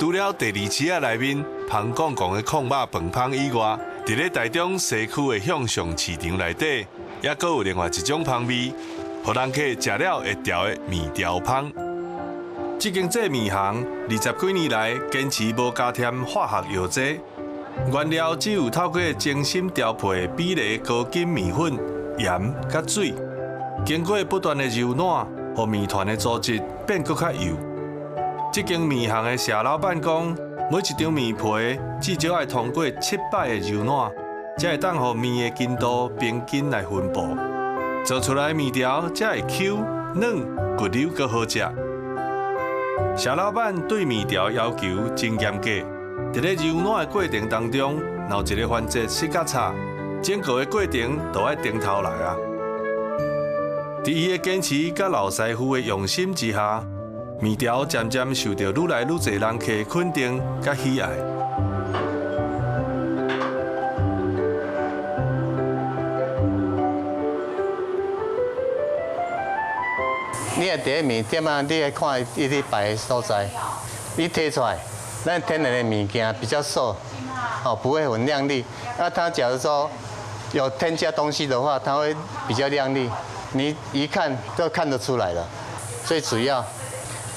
除了第二市仔內面芳公公的炕肉飯芳以外，佇咧台中西區的向上市場內底，猶閣有另外一種芳味，予人客食了會牢的麵條芳。這間製麵行20幾年來堅持無加添化學藥劑，原料只有透過精心調配的比例高筋麵粉、鹽佮水，經過不斷的揉軟，予麵團的組織變閣較幼。這間麵行的謝老闆講，每一張麵皮至少愛通過7擺的揉軟，才會當予麵的筋度平均來分布，做出來的麵條才會 Q 軟、骨溜閣好食。謝老闆對麵條要求真嚴格，佇咧揉軟的過程當中，若有一個環節失較差，整個的過程都愛重頭來啊！佇伊的堅持佮老師傅的用心之下，麵條漸漸受著愈來愈濟人客肯定佮喜愛。你若佇咧麵店啊，你愛看伊咧擺的所在，伊提出來，咱天然的物件比較瘦，哦，不會很亮麗。啊，它假如說有添加東西的話，它會比較亮麗，你一看就看得出來了。最主要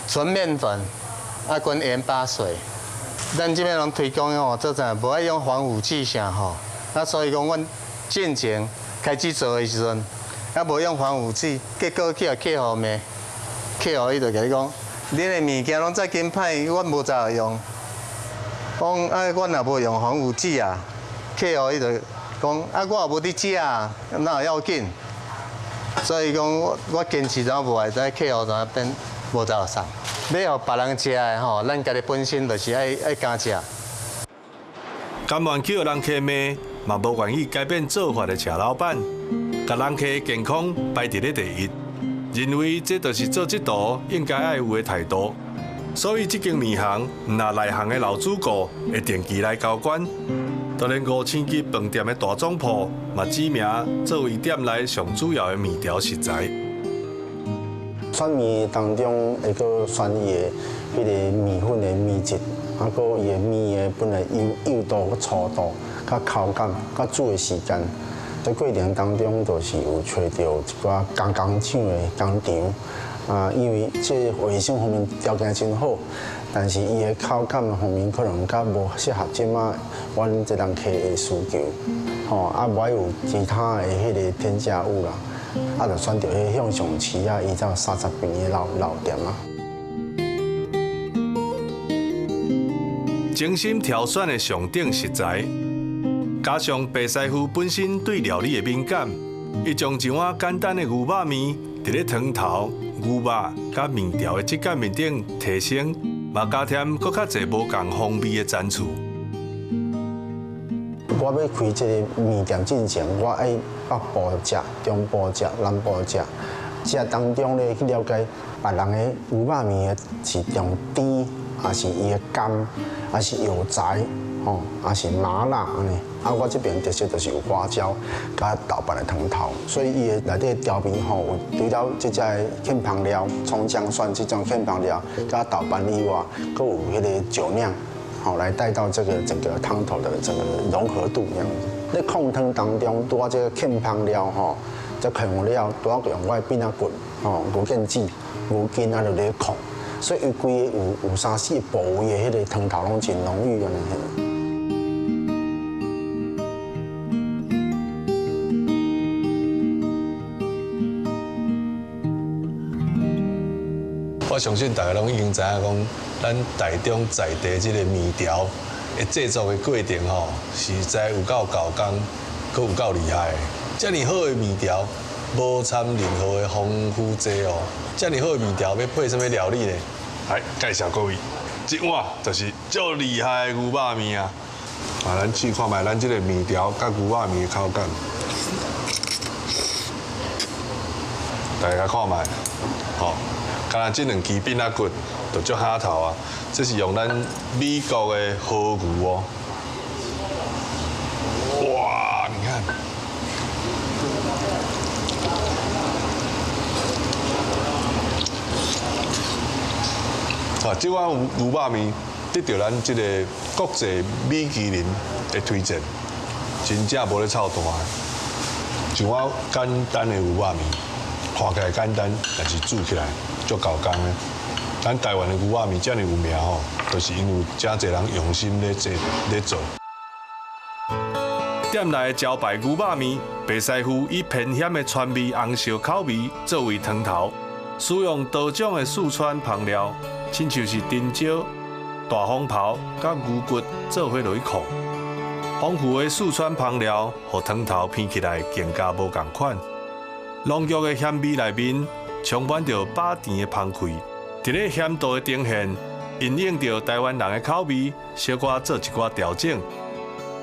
純麵粉，啊，跟鹽巴水。咱這邊攏推廣吼，做啥無愛用防腐劑啥吼。啊，所以講，阮進前開始做的時陣，啊，無用防腐劑，結果去予客戶罵，客戶伊就共你講，恁的物件攏遮緊歹，阮無再用。講啊，阮也無用防腐劑啊。客戶伊就講啊，我也無佇食啊，哪會要緊？所以講，我堅持怎無愛，在客戶怎變無再送。欲予別人食的吼，咱家己本身就是愛敢食。甘願去予人客罵，嘛無願意改變做法的謝老闆，共人客健康排佇咧第一，認為這就是做這道應該愛有的態度。所以這間麵行，毋但內行的老主顧會定期來交關，就連五星級飯店的大總鋪嘛指名做為店內上主要的麵條食材。選麵當中會閣選伊的彼個麵粉的麵質，啊，閣伊的麵的本來幼幼度、閣粗度、佮口感、佮煮的時間。在過程當中，就是有揣著一寡加工廠的工廠，啊，因為這衛生方面條件真好，但是伊的口感方面可能較無適合這馬阮這人客的需求，吼，啊，無愛有其他的彼個添加物啦。啊，就選著彼向上市啊，伊才有30年的老老店啊。精心挑選的上等食材，加上白師傅本身對料理的敏感，伊將一碗簡單的牛肉麵，佇咧湯頭、牛肉佮麵條的質感面頂提升，嘛加添閣較濟無仝風味的層次。我欲開這个麵店進前，我愛北部食、中部食、南部食，食當中咧去了解別人的牛肉麵的是用甜，抑是伊的甘，抑是藥材，吼，抑是麻辣按呢。啊，我這邊特色就是有花椒佮豆瓣的湯頭，所以伊的內底調味吼，有除了這隻芡芳料、蔥薑蒜這種芡芳料佮豆瓣以外，閣有彼个酒釀。好，來帶到這個整個湯頭的整個融合度這樣子。咧炕湯當中，拄仔這个芡芳料吼，這炕了，拄仔用我的餅仔骨吼、牛腱子、牛筋啊，就咧炕，所以伊規个有三四個部位的彼个湯頭攏真濃郁按呢。我相信大家攏已經知影講，咱台中在地這個麵條的製作的過程吼，實在有夠猴工，閣有夠厲害的。遮爾好的麵條，無摻任何的防腐劑哦。遮爾好的麵條，欲配啥物料理呢？來介紹各位，這碗就是足厲害的牛肉麵啊！啊，咱試看覓咱這个麵條佮牛肉麵的口感。大家看覓，吼。敢若這兩支餅仔骨就足哈頭啊！這是用咱美國的和牛哦。哇，你看，啊，這碗牛肉麵得著咱這個國際米其林的推薦，真正無咧臭彈。像我簡單的牛肉麵，看起來簡單，但是煮起來足猴工的。咱台灣的牛肉麵遮爾有名吼，就是因為遮濟人用心咧做咧做。店內的招牌牛肉麵，白師傅以偏鹹的川味紅燒口味作為湯頭，使用多種的四川烹料，親像是甜椒、大紅袍佮牛骨做伙落去炕。豐富的四川烹料，予湯頭闻起來更加無仝款。濃郁的鹹味內面充滿著飽甜的香氣，佇咧鹹度的呈現，因應著台灣人的口味，小可做一寡調整。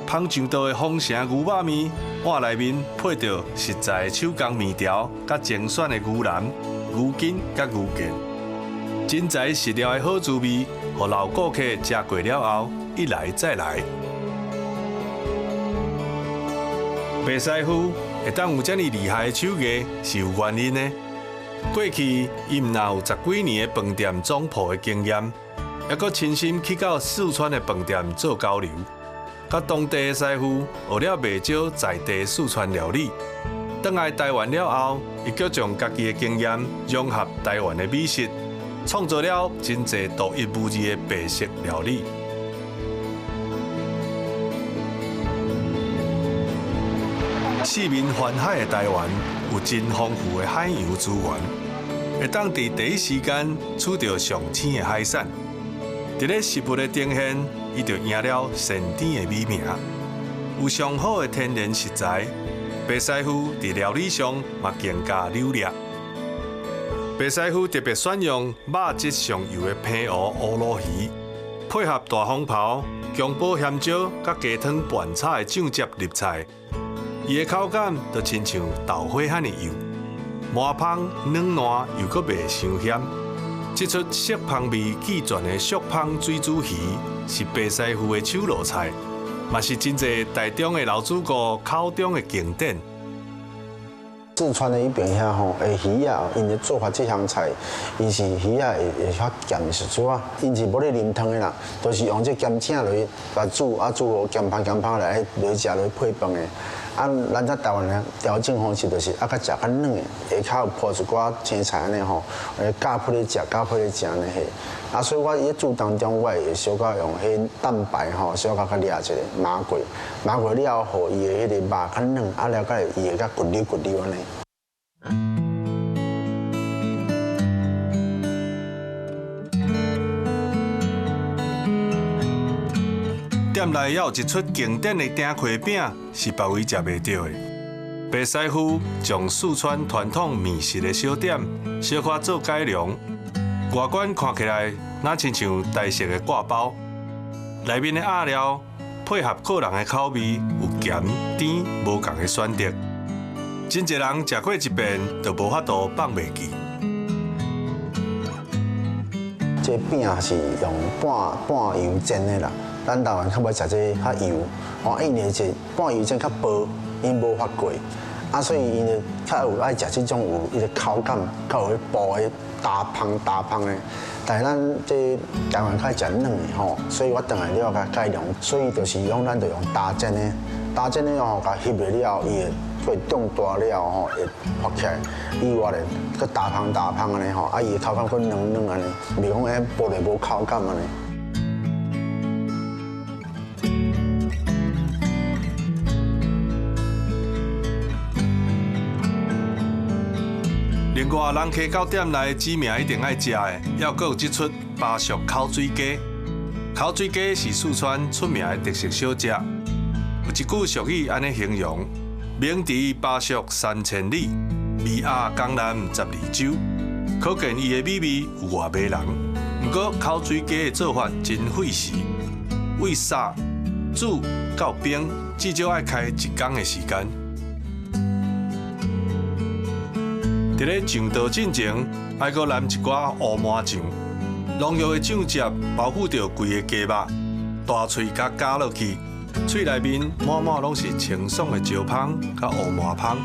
芳上道的豐城牛肉麵，碗內面配著實在的手工麵條，佮精選的牛腩、牛筋佮牛腱，真材實料的好滋味，予老顧客食過了後，一來再來。白師傅會當有遮爾厲害的手藝，是有原因的。過去伊毋但有十幾年的飯店總鋪的經驗，猶閣親身去到四川的飯店做交流，佮當地的師傅學了袂少在地四川料理。轉來台灣了後，伊閣將家己的經驗融合台灣的美食，創造了真濟獨一無二的白色料理。四面環海的台灣，有真豐富的海洋資源，會當佇第一時間取著上鮮的海產。佇咧食物的呈現，伊就贏了先天的美名。有上好的天然食材，白師傅佇料理上嘛更加流利。白師傅特別選用肉質上幼的平湖烏鱸魚，配合大紅袍、宮保鹹椒佮雞湯拌炒的醬汁入菜。伊的口感就親像豆花遐爾幼，麻芳軟爛又閣袂傷鹹。這出色香味俱全的速芳水煮魚是白師傅的手路菜，嘛是真濟台中的老主顧口中的經典。四川的彼邊遐吼，的魚仔，𪜶的做法這項菜，伊是魚仔會較鹹的時陣啊，𪜶是無咧啉湯的啦，都是用這鹹汫落去共煮，啊煮好鹹芳鹹芳來落去食落去配飯的。啊，咱這台灣的調整方式就是啊，較食較軟的，下跤有鋪一寡青菜按呢吼，夾配咧食，夾配咧食按呢嘿。啊，所以我佇煮當中，我會小可用彼蛋白吼，小可較掠一下麻過，麻過了後，予伊的彼个肉較軟，啊了才會伊會較骨溜骨溜按呢。店內猶有一出經典的鼎溪餅，是別位食袂著的。白師傅將四川傳統麵食的小點，小可做改良，外觀看起來若親像台式的割包，內面的餡料配合個人的口味，有鹹甜無仝的選擇。真濟人食過一遍，就無法度放袂記。這餅是用半半油煎的啦。咱台灣較欲食這較油，吼，因為是半油煎較薄，𪜶無發過，啊，所以𪜶就較有愛食這種有伊個口感，較有彼薄的焦芳焦芳的。但是咱這台灣較愛食軟的吼，所以我轉來了共改良，所以就是講咱就用焦煎的，焦煎的吼，共翕落了後，伊會會長大了後吼，會發起來，以外咧，閣焦芳焦芳按呢吼，啊，伊的口感閣軟軟按呢，袂講欸薄咧無口感按呢。另外，人客到店內指名一定愛食的，猶閣有這出巴蜀口水雞。口水雞是四川出名的特色小食，有一句俗語按呢形容：名佇巴蜀三千里，味壓江南十二州。可見伊的美味有偌迷人。毋過口水雞的做法真費時，為殺、煮到冰，至少愛開一工的時間。佇咧上桌進前，愛閣淋一寡烏麻醬，濃郁的醬汁包覆著規個雞肉，大喙共咬落去，喙內面滿滿攏是清爽的椒芳佮烏麻芳。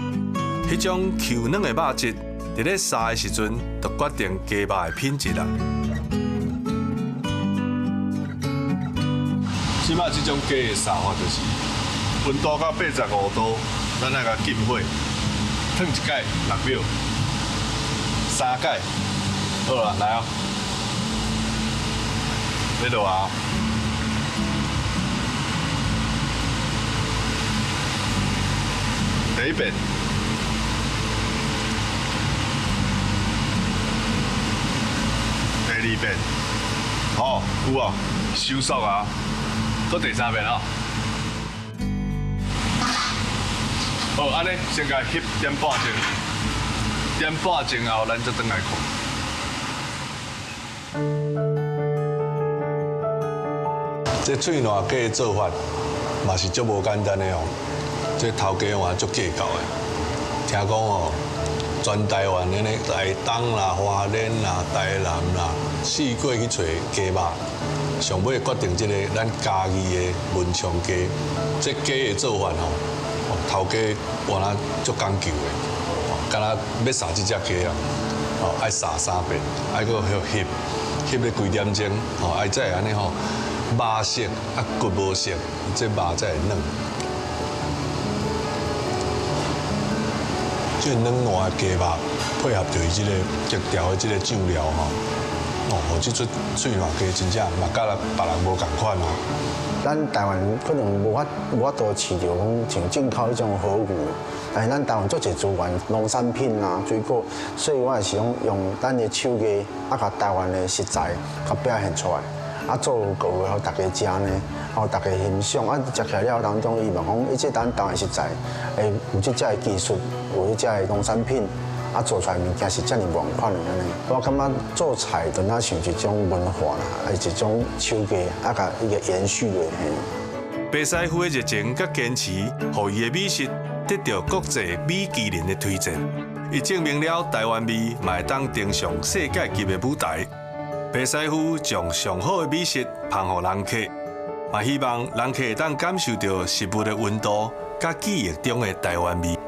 彼種 Q 軟的肉質，佇咧煠的時陣就決定雞肉的品質啦。這擺這種雞的煠法就是溫度到85度，咱愛共禁火，燙一擺6秒，三擺，好啦，來哦，欲落啊！第一遍，第二遍，好，有啊，收縮啊，閣第三遍啊。好，按呢先共翕點半鐘，點半鐘後，咱才轉來看。這喙瀾雞的做法嘛是足無簡單的哦。這頭家嘛足計較的，聽講哦，全台灣的呢，台東啦、花蓮啦、台南啦，四界去揣雞肉，上尾決定這個咱嘉義的文昌雞。這雞的做法吼，頭家原來足講究的，敢若欲煠這隻雞啊，哦，愛煠三遍，愛閣翕，翕咧幾點鐘，哦，愛才會按呢吼，肉熟啊骨無熟，這肉才會軟。這軟爛的雞肉配合著伊這個格調的這個醬料吼，哦，這齣喙瀾雞真正嘛佮別人無仝款哦。咱台灣可能無法度飼著講像進口彼種和牛，但是咱台灣足濟資源，農產品啊、水果，所以我是講用咱的手藝啊，共台灣的食材，共表現出來，啊做個予大家食呢，予大家欣賞。啊，食起來了當中，伊嘛講，伊這咱台灣食材，會有這隻的技術，有這隻的農產品，啊做出來物件是遮爾無仝款的按呢。我感覺做菜就若像一種文化啦，一種手藝，啊，共伊個延續落去。白師傅的熱情佮堅持，予伊的美食得著國際米其林的推薦。伊證明了台灣味嘛會當登上世界級的舞台。白師傅將上好的美食烹予人客，嘛希望人客會當感受著食物的溫度，佮記憶中的台灣味。